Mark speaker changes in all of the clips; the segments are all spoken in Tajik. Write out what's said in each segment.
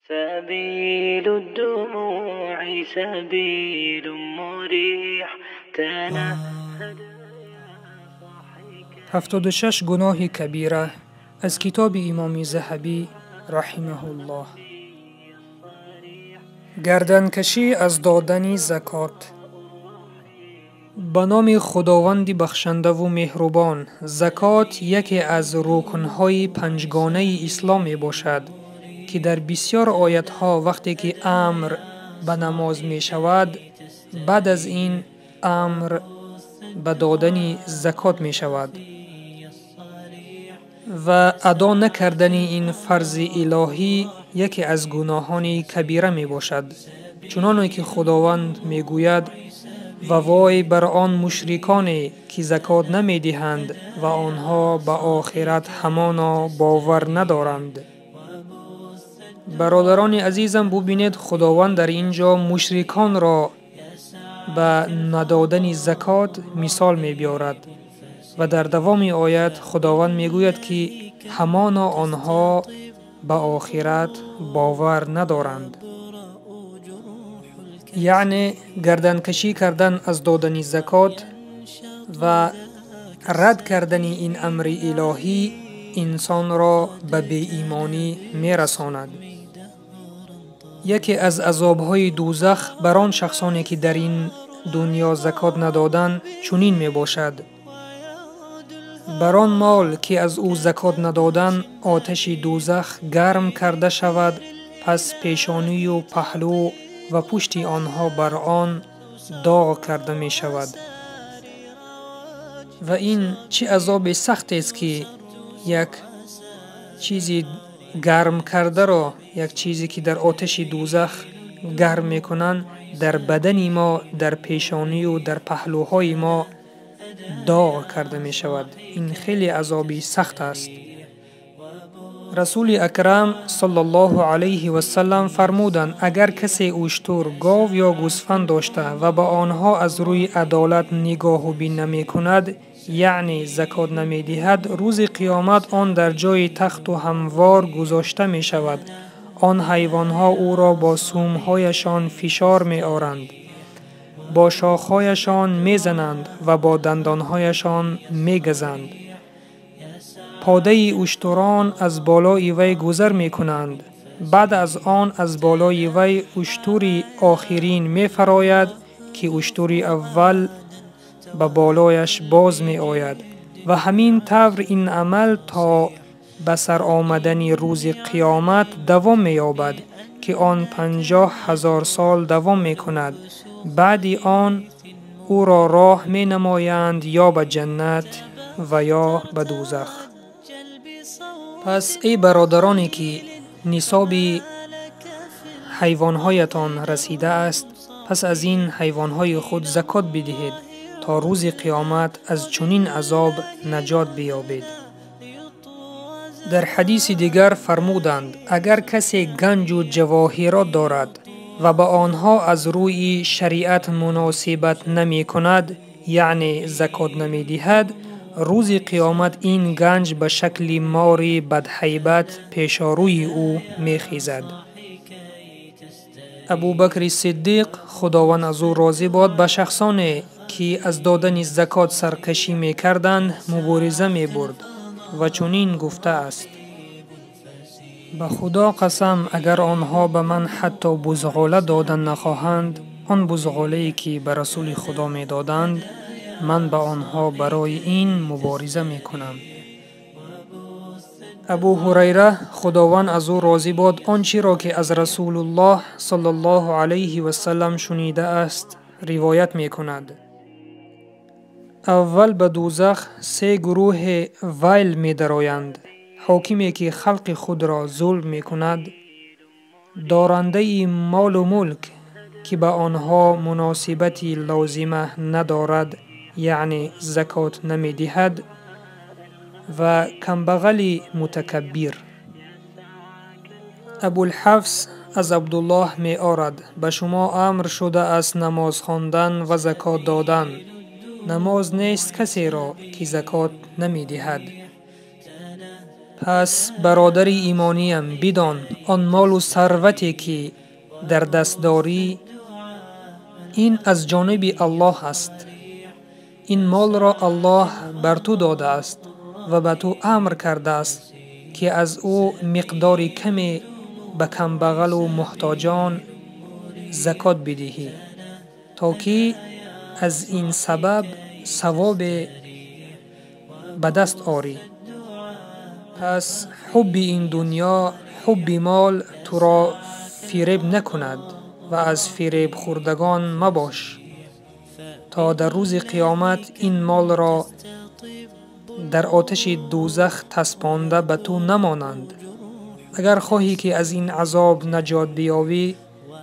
Speaker 1: سبيل الدموع سبيل مريح تنهد.
Speaker 2: 76 гуноҳи кабира аз китоби Имоми Заҳабӣ раҳимаҳуллоҳ. Гарданкашӣ аз додани закот. Ба номи Худованди бахшандаву меҳрубон. Закот яке аз рукнҳои панҷгонаи ислом мебошад, ки дар бисёр оятҳо вақте ки амр ба намоз мешавад, баъд аз ин амр ба додани закот мешавад. Ва адо накардани ин фарзи илоҳӣ яке аз гуноҳони кабира мебошад. Чуноне ки Худованд мегӯяд: ва вой бар он мушриконе, ки закот намедиҳанд ва онҳо ба охират ҳамоно бовар надоранд. Бародарони азизам, бубинед, Худованд дар ин ҷо мушриконро ба надодани закот мисол мебиёрад ва дар давоми оят Худованд мегӯяд, ки ҳамоно онҳо ба охират бовар надоранд. Яъне гарданкашӣ кардан аз додани закот ва рад кардани ин амри илоҳӣ инсонро ба беимонӣ мерасонад. Яке аз азобҳои дӯзах бар он шахсоне, ки дар ин дунё закот надоданд, чунин мебошад: бар он мол, ки аз ӯ закот надоданд, оташи дӯзах гарм карда шавад, пас пешонию паҳлӯ ва пушти онҳо бар он доғ карда мешавад. Ва ин чӣ азоби сахтест, ки як чизи гарм кардаро, як чизе, ки дар оташи дӯзах гарм мекунанд, дар бадани мо, дар пешонию дар паҳлӯҳои мо доғ карда мешавад. Ин хеле азоби сахт аст. Расули Акрам саллаллоҳу алайҳи васаллам фармуданд: агар касе уштур, гов ё гӯсфанд дошта ва ба онҳо аз рӯи адолат нигоҳубин намекунад, яъне закот намедиҳад, рӯзи қиёмат он дар ҷои тахту ҳамвор гузошта мешавад. Он ҳайвонҳо ӯро бо сумҳояшон фишор меоранд, бо шохҳояшон мезананд ва бо дандонҳояшон мегазанд. Подаи уштурон аз болои вай гузар мекунанд. Баъд аз он аз болои вай уштури охирин мефарояд, ки уштури аввал ба болояш боз меояд. Ва ҳамин тавр ин амал то ба сар омадани рӯзи қиёмат давом меёбад, ки он 50 000 сол давом мекунад. Баъди он ӯро роҳ менамоянд ё ба ҷаннат ва ё ба дӯзах. Пас эй бародароне, ки нисоби ҳайвонҳоятон расидааст, пас аз ин ҳайвонҳои худ закот бидиҳед, то рӯзи қиёмат аз чунин азоб наҷот биёбед. Дар ҳадиси дигар фармуданд: агар касе ганҷу ҷавоҳирот дорад ва ба онҳо аз рӯи шариат муносибат намекунад, яъне закот намедиҳад, рӯзи қиёмат ин ганҷ ба шакли мори бадҳайбат пешорӯи ӯ мехезад. Абубакри Сиддиқ, Худованд аз ӯ розӣ бод, ба шахсоне, ки аз додани закот саркашӣ мекарданд, мубориза мебурд ва чунин гуфтааст: ба Худо қасам, агар онҳо ба ман ҳатто бузғола додан нахоҳанд, он бузғолае, ки ба Расули Худо медоданд, ман ба онҳо барои ин мубориза мекунам. Абу Ҳурайра, Худованд аз ӯ розӣ бод, он чиро, ки аз Расулуллоҳ саллаллоҳу алайҳи васаллам шунидааст, ривоят мекунад: аввал ба дӯзах се гурӯҳе вайл медароянд: ҳокиме, ки халқи худро зулм мекунад, дорандаи молу мулк, ки ба онҳо муносибати лозима надорад, яъне закот намедиҳад, ва камбағали мутакаббир. Абулҳафс аз Абдуллоҳ меорад: ба шумо амр шудааст намоз хондан ва закот додан. Намоз нест касеро, ки закот намедиҳад. Пас бародари имониям, бидон, он молу сарвате ки дар даст дорӣ, ин аз ҷониби Аллоҳ аст. Ин молро Аллоҳ бар ту додааст ва ба ту амр кардааст, ки аз ӯ миқдори каме ба камбағалу муҳтоҷон закот бидиҳӣ, то ки аз ин сабаб савобе ба даст орӣ. Пас ҳубби ин дунё, ҳубби мол туро фиреб накунад ва аз фиребхӯрдагон мабош, то дар рӯзи қиёмат ин молро дар оташи дӯзах таспонда ба ту намонанд. Агар хоҳӣ, ки аз ин азоб наҷот биёбӣ,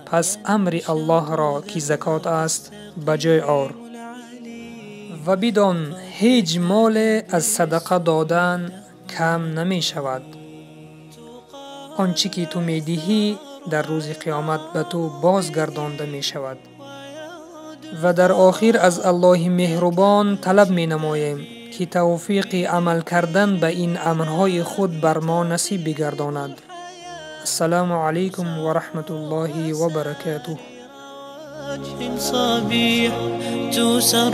Speaker 2: пас амри Аллоҳро, ки закот аст, ба ҷой ор. Ва бидон, ҳеҷ моле аз садақа додан кам намешавад. Он чӣ ки ту медиҳӣ, дар рӯзи қиёмат ба ту бозгардонда мешавад. Ва дар охир аз Аллоҳи меҳрубон талаб менамоем, ки тавфиқи амал кардан ба ин амрҳои худ бар мо насиб бигардонад. Ассалому алайкум ва раҳматуллоҳи ва баракатуҳ.
Speaker 1: وجه صبيح تسر.